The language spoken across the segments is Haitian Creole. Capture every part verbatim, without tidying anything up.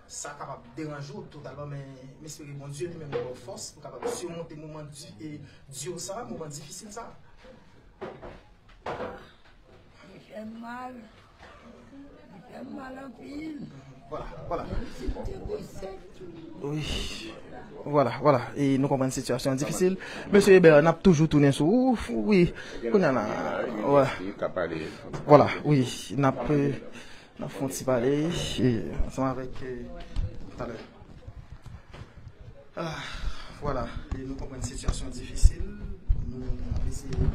Sa kapab deranje w totalman, men m espere Bondye li menm li ba w fòs pou w kapab simonte moman di, e, di sa, moman difisil sa. Li fè m mal. Li fè m mal anpil. Vwala, vwala. Wi. Vwala, vwala. E nou konprann sitiyasyon an difisil. Mesye Eber, n ap toujou tounen sou ou. Wi. Kounye a la. Vwala. Vwala, wi. N ap, euh, n ap fè yon ti pale, euh, ansanm avèk, euh, talè. Ah, vwala. E nou konprann sitiyasyon difisil. Nou ap eseye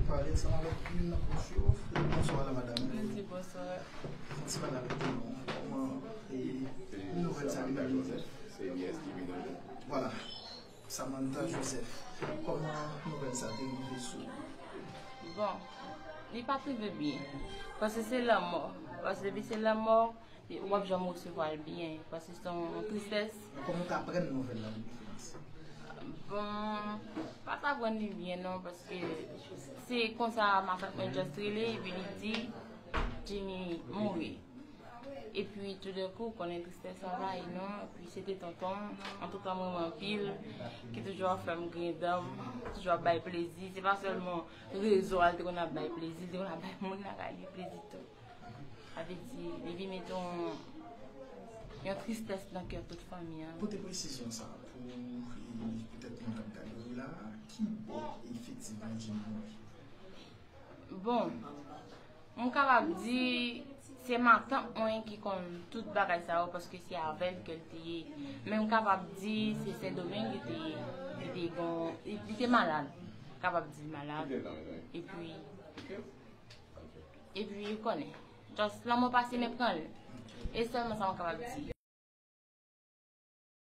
pale ansanm avèk youn nan pwòch yo. Bonswa la, madanm. Bonswa. Ti pale avèk nou. Kòman, e, nouvèl sa ki nan Joseph? Vwala. Samantha Joseph, kòman nouvèl sa te rive sou ou? Bon, li pa t rive byen. Paske se lanmò. Paske depi se lanmò, li, w ap janm resevwa l byen. Paske se yon tristès. Kòman w te aprann nouvèl la pou kòmanse? Bon, pa t aprann li byen non, paske se konsa matant mwen just rele, epi li di, Jimmy mouri. Epi toudenkou, konnen tristès anvayi nou, epi se te tonton, antouka m renmen anpil, ki toujou ap fè m griyen dan m, toujou ap bay plezi. Se pa sèlman rezo a l te konn ap bay plezi, l te konn ap bay moun lakay li plezi tou. Sa vle di, li vin mete yon, yon tristès nan kè tout fanmi an. Pote presizyon sa pou, e, petèt moun k ap gade w la, ki bò efektivman Jimmy mouri? Bon, m kapab di se matant mwen ki konn tout bagay sa yo paske se avè l ke l te ye. Men m kapab di se Sendomeng li te ye, li te gon, li, li te malad. Kapab di l malad. Epi, epi ou konnen, just lanmò pase men pran l. E sèlman sa m kapab di.